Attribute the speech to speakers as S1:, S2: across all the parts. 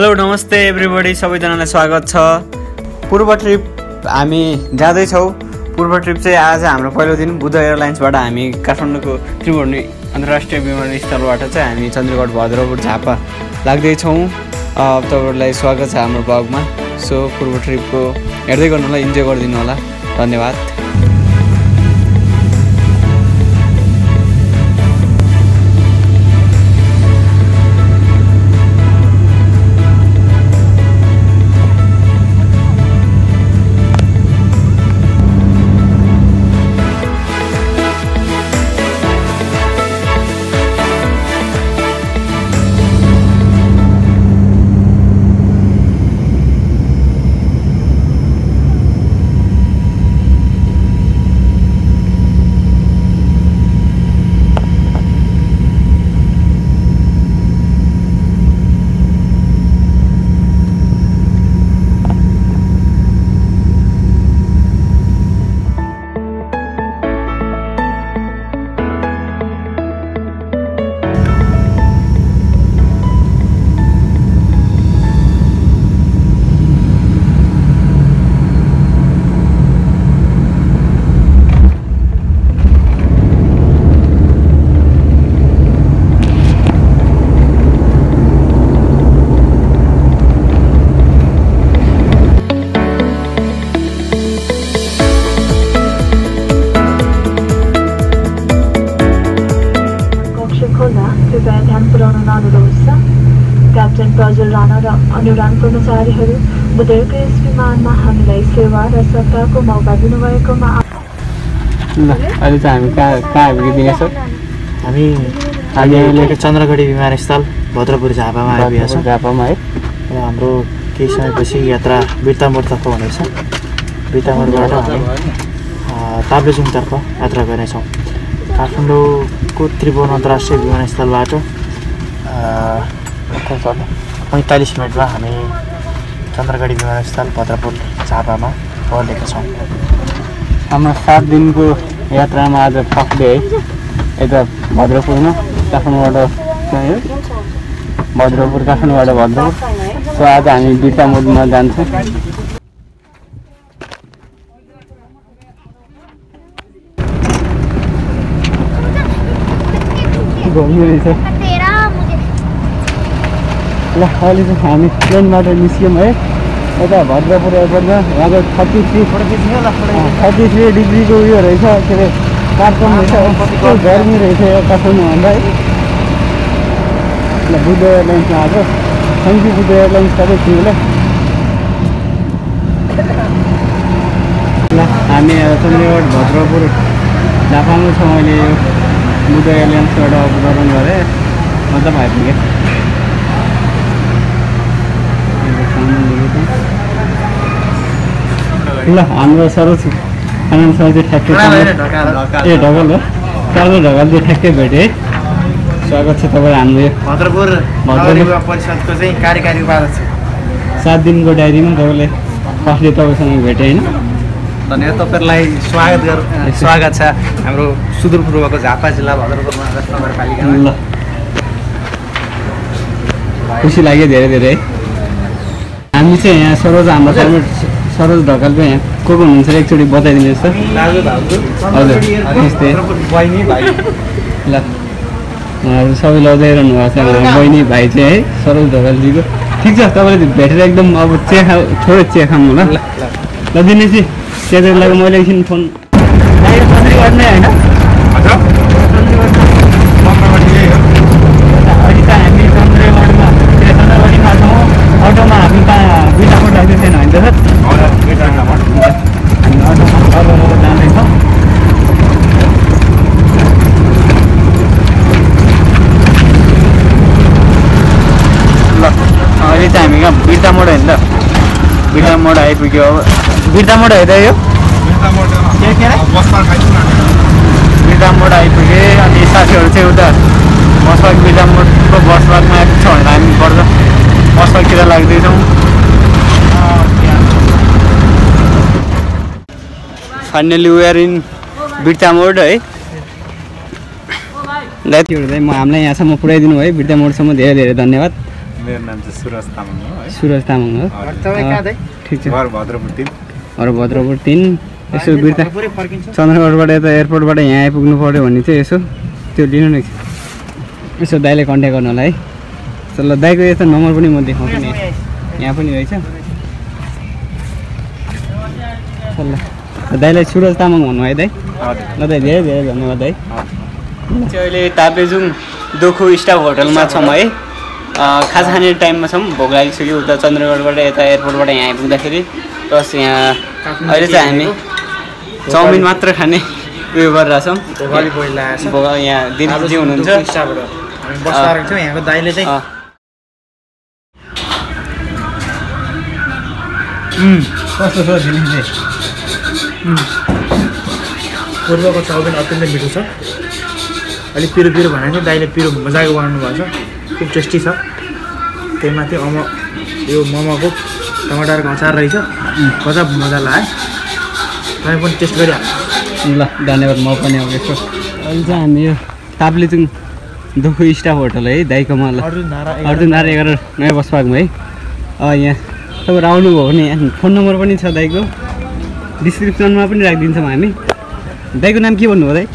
S1: Hello नमस्ते everybody, सबैजनालाई स्वागत छ। पूर्व ट्रिप हामी जाँदैछौँ। पूर्व ट्रिप चाहिँ आज हाम्रो पहिलो दिन। बुद्ध एयरलाइन्सबाट हामी काठमाडौँको त्रिवेणी अन्तर्राष्ट्रिय विमानस्थलबाट चाहिँ हामी चन्द्रगढ भद्रपुर झापा लाग्दैछौँ। तपाईँहरूलाई स्वागत छ हाम्रो ब्लगमा। सो पूर्व ट्रिपको हेर्दै गर्नु होला, इन्जोय गरिदिनु होला। धन्यवाद।
S2: क्याप्टेन प्रज्वल राणा र अनुराग कर्मचारीहरू बुधको यस विमानमा हामीलाई सेवा र सत्ताको मौका दिनुभएकोमा
S1: अहिले चाहिँ हामी कहाँ आइपुगिदिनेछौँ?
S3: हामी अहिले चन्द्रगढी विमानस्थल भद्रपुर झापामा आइपुगेका छौँ।
S1: झापामा है।
S3: र हाम्रो केही समयपछि यात्रा बिर्तामोडतर्फ हुनेछ। बिर्तामोडबाट हामी ताप्लेजुङतर्फ यात्रा गर्नेछौँ। काठमाडौँको त्रिभुवन अन्तर्राष्ट्रिय विमानस्थलबाट 45 मिनटमा हामी चन्द्रगढी विमानस्थल भद्रपुर झापामा ओर्लेका छौँ।
S1: हाम्रो 7 दिनको यात्रामा आज फर्स्ट डे है। यता भद्रपुरमा काठमाडौँबाट काठमाडौँबाट भद्रपुर। सो आज हामी बिर्तामोडमा जान्छौँ। घुम्नु रहेछ ल। अहिले चाहिँ हामी प्लेनबाट निस्क्यौँ है। यता भद्रपुर एयरपोर्टमा यहाँको 33 डिग्रीको उयो रहेछ, के अरे तापक्रम रहेछ। गर्मी रहेछ यो काठमाडौँभन्दा है। ल बुद्ध एयरलाइन्समा आएको। थ्याङ्क यू बुद्ध एयरलाइन्स सबै तिमीलाई। ल हामी चन्द्रगढ भद्रपुर झापामा छौँ। अहिले बुद्ध एयरलाइन्सबाट अवतरण गरेँ, मतलब आइपुगेँ। ल हाम्रो सरोज आनन्द सर चाहिँ ठ्याक्कै ढकाल हो। चालो ढकाल चाहिँ ठ्याक्कै भेटेँ है। स्वागत छ तपाईँ हाम्रो
S3: भद्रपुर परिषदको चाहिँ कार्यकारी उपाध्यक्ष।
S1: 7 दिनको डायरीमा तपाईँले फर्स्ट डे तपाईँसँग भेटेँ होइन।
S3: धन्यवाद। तपाईँहरूलाई स्वागत छ हाम्रो सुदूरपूर्वको झापा जिल्ला भद्रपुर नगरपालिका।
S1: ल खुसी लाग्यो धेरै धेरै। हामी चाहिँ यहाँ सरोज, हाम्रो सरोज ढकाल चाहिँ यहाँ को हुनुहुन्छ एकचोटि बताइदिनुहोस् त।
S3: दाजु भाउजू
S1: हजुर त्यस्तै
S3: बहिनी भाइ।
S1: ल उहाँहरू सबै लजाइरहनु भएको छ। बहिनी भाइ चाहिँ है सरोज ढकालजीको। ठिक छ, तपाईँले भेटेर एकदम अब थोरै चिया खानु होला। ल दिनेश चियाको लागि मैले एकछिन फोन चन्द्रगढ नै होइन। अहिले त हामी चन्द्रगढीमा छौँ। अटोमा हामी कहाँ बिर्तामोड आएको छैन होइन त सर? हामी अटोमा जाँदैछौँ। ल अहिले चाहिँ हामी कहाँ बिर्तामोड होइन त? बिर्तामोड आइपुग्यो। अब बिर्तामोड होइन यो बिर्तामोड आइपुगेँ। अनि साथीहरू चाहिँ उता बसपार्क बिर्तामोडको बसपार्कमा आएको छ भनेर हामी पर्छ बसपार्कतिर लाग्दैछौँ। Finally we are in Birtamod है। हामीलाई यहाँसम्म पुऱ्याइदिनु भयो बिर्तामोडसम्म धेरै धेरै धन्यवाद।
S3: मेरो नाम चाहिँ सुरज तामाङ हो है।
S1: सुरज तामाङ हो।
S3: तपाईँ कहाँ दाइ?
S1: ठिक छ।
S3: घर भद्रपुर 3।
S1: भद्रपुर 3 यसो बिर्ता चन्द्रगढबाट यता एयरपोर्टबाट यहाँ आइपुग्नु पऱ्यो भने चाहिँ यसो त्यो लिनु न यसो दाइले कन्ट्याक्ट गर्नु होला है। ल दाइको यता नम्बर पनि म देखाउँछु नि यहाँ पनि रहेछ। ल दाइलाई सुरज तामाङ भन्नु है दाइ। ल दाइ धेरै धेरै धन्यवाद है। चाहिँ अहिले ताप्लेजुङ दोखु स्टाफ होटलमा छौँ है। खाजा खाने टाइममा छौँ। भोक लागिसक्यो उता चन्द्रगढबाट यता एयरपोर्टबाट यहाँ आइपुग्दाखेरि। प्लस यहाँ अहिले चाहिँ हामी चाउमिन मात्र खाने उयो गरिरहेछौँ। यहाँ दिदीजी हुनुहुन्छ
S3: यहाँको दाइले चाहिँ कस्तो छ दिदीले? पूर्वको चाउमिन अत्यन्तै मिठो छ। अलिक पिरो पिरो भनेको थियो, दाइले पिरो मजाको बनाउनु भएको छ, खुब टेस्टी छ। त्यही माथि यो मोमोको टमाटरको अचार रहेछ, गजब मजा लाग्यो। तपाईँ पनि टेस्ट गरिहाल्नु।
S1: ल धन्यवाद। म पनि अब यसो अहिले चाहिँ हामी यो ताप्लेजुङ दोखु स्टाफ होटल है दाइकोमा। ल अर्जुन नारा 11 नयाँ बसपाकमा है। यहाँ तपाईँ आउनुभयो भने यहाँ फोन नम्बर पनि छ दाइको, डिस्क्रिप्सनमा पनि राखिदिन्छौँ हामी। दाइको नाम के भन्नुभयो दाइ?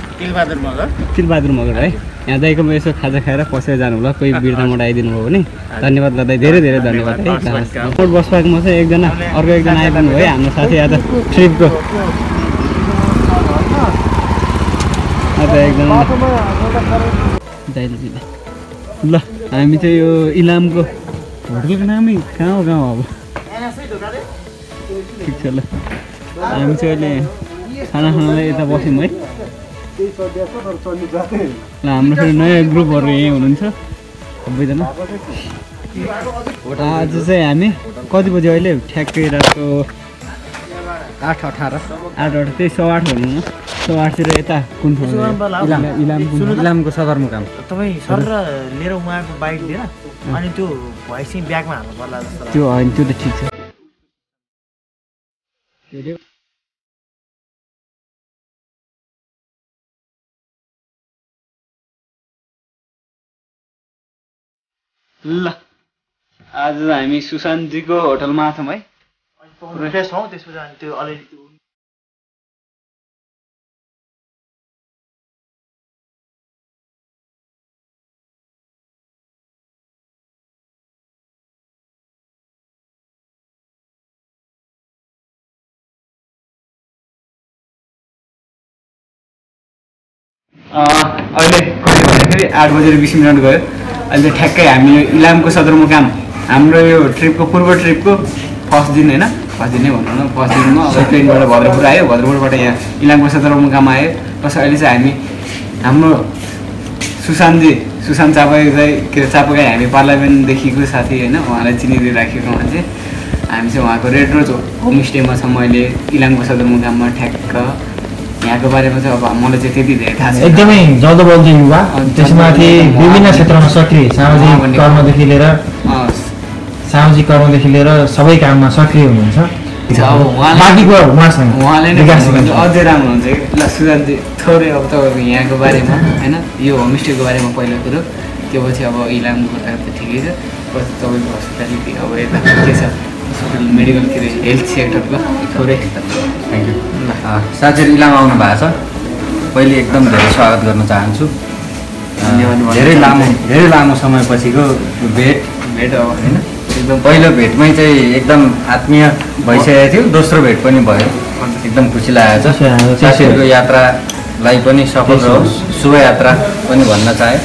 S1: तिलबहादुर मगर है। यहाँ दाइकोमा यसो खाजा खाएर पसेर जानु होला कोही बिर्ताबाट आइदिनु भयो भने। धन्यवाद ल दाइ, धेरै धेरै धन्यवाद है। एयरपोर्ट बसपाकमा चाहिँ अर्को एकजना आइपुग्नु भयो हाम्रो साथी आज ट्रिपको। एकदम ल हामी चाहिँ यो इलामको होटलको नामै कहाँ हो अब ठिक छ। ल हामी चाहिँ अहिले खाना खानालाई यता बस्यौँ है। ल हाम्रो फेरि नयाँ ग्रुपहरू यहीँ हुनुहुन्छ सबैजना। आज चाहिँ हामी कति बजी अहिले ठ्याक्कै रातको 8:18 त्यही 8:15 भनौँ न। 8:30तिर यता कुन इलामको सदरमुकाम।
S3: तपाईँ सर र लिएर उहाँको बाइक लिएर अनि त्यो भएपछि ब्यागमा हाल्नु पर्ला जस्तो
S1: त्यो होइन, त्यो त ठिक छ। ल आज हामी सुशान्तजीको होटलमा छौँ है।
S3: फ्रेस हौ त्यसपछि अनि त्यो अलिअलि
S1: अहिले कति भन्दाखेरि 8:20 गयो। अहिले ठ्याक्कै हामी यो इलामको सदरमुकाम हाम्रो यो ट्रिपको पूर्व ट्रिपको फर्स्ट दिन होइन, फर्स्ट दिन नै भनौँ न। फर्स्ट दिनमा अब ट्रेनबाट भद्रपुर आयो, भद्रपुरबाट यहाँ इलामको सदरमुकाम आयो। प्लस अहिले चाहिँ हामी हाम्रो सुशान्त चापागाई के अरे चापागाई हामी पार्लियामेन्टदेखिको साथी होइन, उहाँलाई चिनिदिइराखेको मान्छे। हामी चाहिँ उहाँको रेड रोज होमस्टेमा छौँ अहिले इलामको सदरमुकाममा ठ्याक्क। यहाँको बारेमा चाहिँ अब मलाई चाहिँ त्यति धेरै थाहा छैन।
S4: एकदमै जल्दो बल्दो युवा, त्यसमाथि विभिन्न क्षेत्रमा सक्रिय, सामाजिक कर्मदेखि लिएर सबै काममा सक्रिय हुनुहुन्छ।
S1: उहाँले नै अझै राम्रो हुन्छ कि। ल सुशान्तजी थोरै अब तपाईँको यहाँको बारेमा होइन, यो होमस्टेको बारेमा पहिलो कुरो, त्यो पछि अब इलामको त ठिकै छ, पछि तपाईँको हस्पिटालिटी अब यता के छ हस्पिटल मेडिकल के अरे हेल्थ सेक्टरको थोरै।
S4: Thank you. साथीहरू इलाम आउनु भएको छ, पहिले एकदम धेरै स्वागत गर्न चाहन्छु। धेरै लामो समयपछिको भेट
S1: अब होइन,
S4: एकदम पहिलो भेटमै चाहिँ एकदम आत्मीय भइसकेको थियो, दोस्रो भेट पनि भयो, एकदम खुसी लागेको छ। साथीहरूको यात्रालाई पनि सफल रहोस्, शुभ यात्रा पनि भन्न चाहे।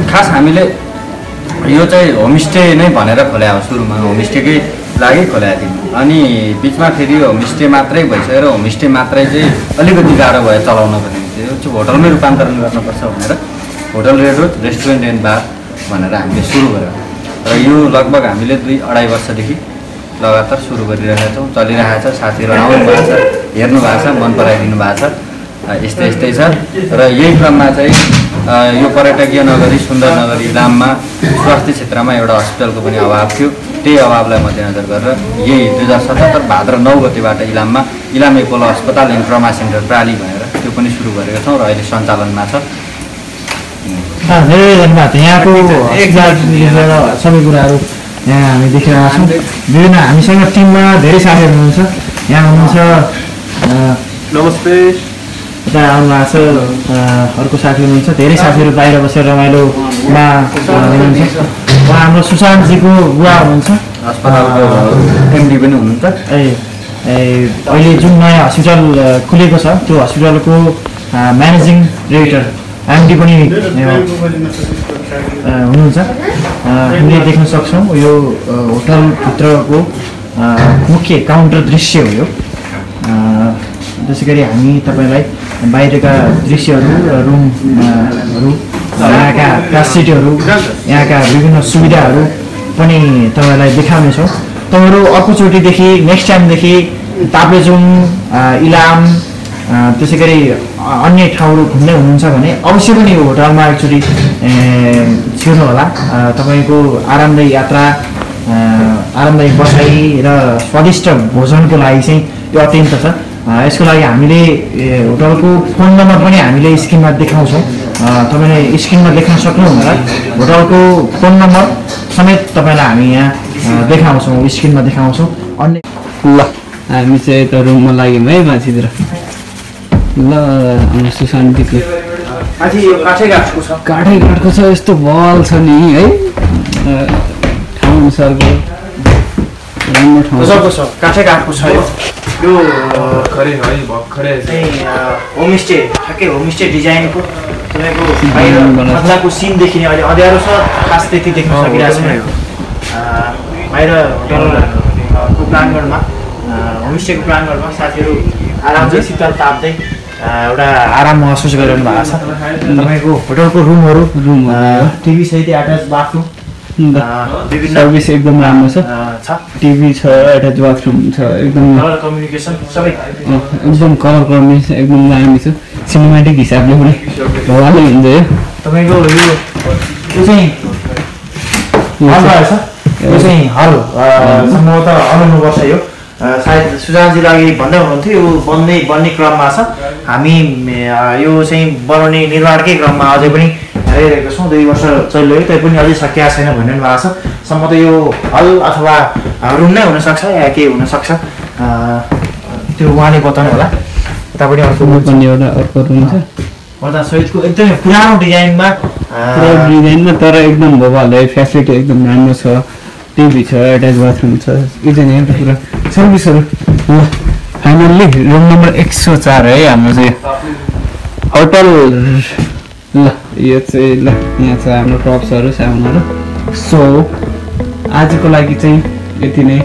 S4: खास हामीले यो चाहिँ होमस्टे नै भनेर खोल्या हो, सुरुमा होमस्टेकै लागि खोल्या थियो। अनि बिचमा फेरि होमस्टे मात्रै भइसकेर होमस्टे मात्रै चाहिँ अलिकति गाह्रो भयो चलाउनको निम्ति, यो चाहिँ होटलमै रूपान्तरण गर्नुपर्छ भनेर hotel Red Rose restaurant and bar भनेर हामीले सुरु गऱ्यौँ। र यो लगभग हामीले 2-2.5 वर्षदेखि लगातार सुरु गरिरहेका छौँ, चलिरहेको छ। साथीहरू आउनु भएको छ, हेर्नु भएको छ, मन पराइदिनु भएको छ। यस्तै छ। र यही क्रममा चाहिँ यो पर्यटकीय नगरी सुन्दर नगरी इलाममा स्वास्थ्य क्षेत्रमा एउटा हस्पिटलको पनि अभाव थियो। त्यही अभावलाई मध्यनजर गरेर यही 2077 भाद्र 9 गतिबाट इलाममा इलाम एपोलो अस्पताल एन्ड ट्रमा सेन्टर प्राली भनेर त्यो पनि सुरु गरेका छौँ र अहिले सञ्चालनमा छ।
S3: धेरै धन्यवाद। यहाँको सबै कुराहरू यहाँ हामी देखिरहेका छौँ। विभिन्न हामीसँग टिममा धेरै साथीहरू हुनुहुन्छ। यहाँ हुनुहुन्छ
S5: नमस्ते।
S3: यता आउनुभएको छ अर्को साथी हुनुहुन्छ। धेरै साथीहरू बाहिर बसेर रमाइलोमा हुनुहुन्छ। उहाँ हाम्रो सुशान्तजीको बुवा हुनुहुन्छ।
S4: अस्पतालको एमडी पनि हुनुहुन्छ।
S3: अहिले जुन नयाँ हस्पिटल खुलेको छ त्यो हस्पिटलको म्यानेजिङ डिरेक्टर एमडी पनि हुनुहुन्छ। हामीले देख्न सक्छौँ यो होटलभित्रको मुख्य काउन्टर दृश्य हो यो। त्यसै गरी हामी तपाईँलाई बाहिरका दृश्यहरू रुमहरू यहाँका फ्यासिलिटीहरू यहाँका विभिन्न सुविधाहरू पनि तपाईँलाई देखाउनेछौँ। तपाईँहरू अर्कोचोटिदेखि नेक्स्ट टाइमदेखि ताप्लेजुङ इलाम त्यसै गरी अन्य ठाउँहरू घुम्दै हुनुहुन्छ भने अवश्य पनि यो होटलमा एकचोटि छिर्नु होला। तपाईँको आरामदायी यात्रा आरामदायी बसाइ र स्वादिष्ट भोजनको लागि चाहिँ यो अत्यन्त छ। यसको लागि हामीले होटलको फोन नम्बर पनि हामीले स्क्रिनमा देखाउँछौँ। तपाईँले स्क्रिनमा देख्न सक्नुहुन्छ। होटलको फोन नम्बर समेत तपाईँलाई हामी यहाँ देखाउँछौँ, स्क्रिनमा देखाउँछौँ। अन्य
S1: ल हामी चाहिँ यता रुममा लाग्यौँ है माथितिर। ल हाम्रो सुशान्तिको काठै काठको छ। यस्तो बल छ नि है ठाउँ अनुसारको राम्रो ठाउँ
S3: काठै काठको छ यो
S5: भर्खरै
S3: होमस्टे ठ्याक्कै होमस्टे डिजाइनको तपाईँको बाहिर मजाको सिन देखिने। अहिले अँध्यारो छ खास त्यति देख्न सकिरहेको छैन। बाहिर होटलको प्राङ्गणमा होमस्टेको प्राङ्गणमा साथीहरू आरामले शीतल ताप्दै एउटा आराम महसुस गरिरहनु भएको छ। तपाईँको होटलको रुमहरू टिभी सहित एट्याच बाथरुम विभिन्न
S1: सर्भिस एकदम राम्रो छ। टिभी छ, एट्याच बाथरुम छ, एकदम
S3: कलर कम्युनिकेसन सबै
S1: एकदम कलर कम्बिनेसन एकदम दामी छ। सिनेमेटिक हिसाबले पनि भवालै हुन्छ यो।
S3: तपाईँको यो चाहिँ हल रहेछ। यो चाहिँ हल सम्भवतः हल हुनुपर्छ। यो सायद सुजानजीले अघि भन्दै हुनुहुन्थ्यो यो बन्ने क्रममा छ। हामी यो चाहिँ बनाउने निर्माणकै क्रममा अझै पनि हेरिरहेको छौँ। 2 वर्ष चलिरह्यो तै पनि अझै सकिएको छैन भनिरहनु भएको छ। सम्भवतः यो हल अथवा रुम नै हुनसक्छ या के हुनसक्छ त्यो उहाँले बताउनु होला। यतापट्टि अर्को
S1: पनि एउटा अर्को रुम छ
S3: पर्दा सहितको एकदमै पुरानो डिजाइनमा
S1: तर एकदम भवाल है। फेसिलिटी एकदम राम्रो छ। टिभी छ, एट्याच बाथरुम छ, यो चाहिँ एउटा कुरा सर्भिसहरू। ल फाइनल्ली रुम नम्बर 104 है हाम्रो चाहिँ होटल। ल यो चाहिँ ल यहाँ छ हाम्रो टप्सहरू सामानहरू। सो आजको लागि चाहिँ यति नै।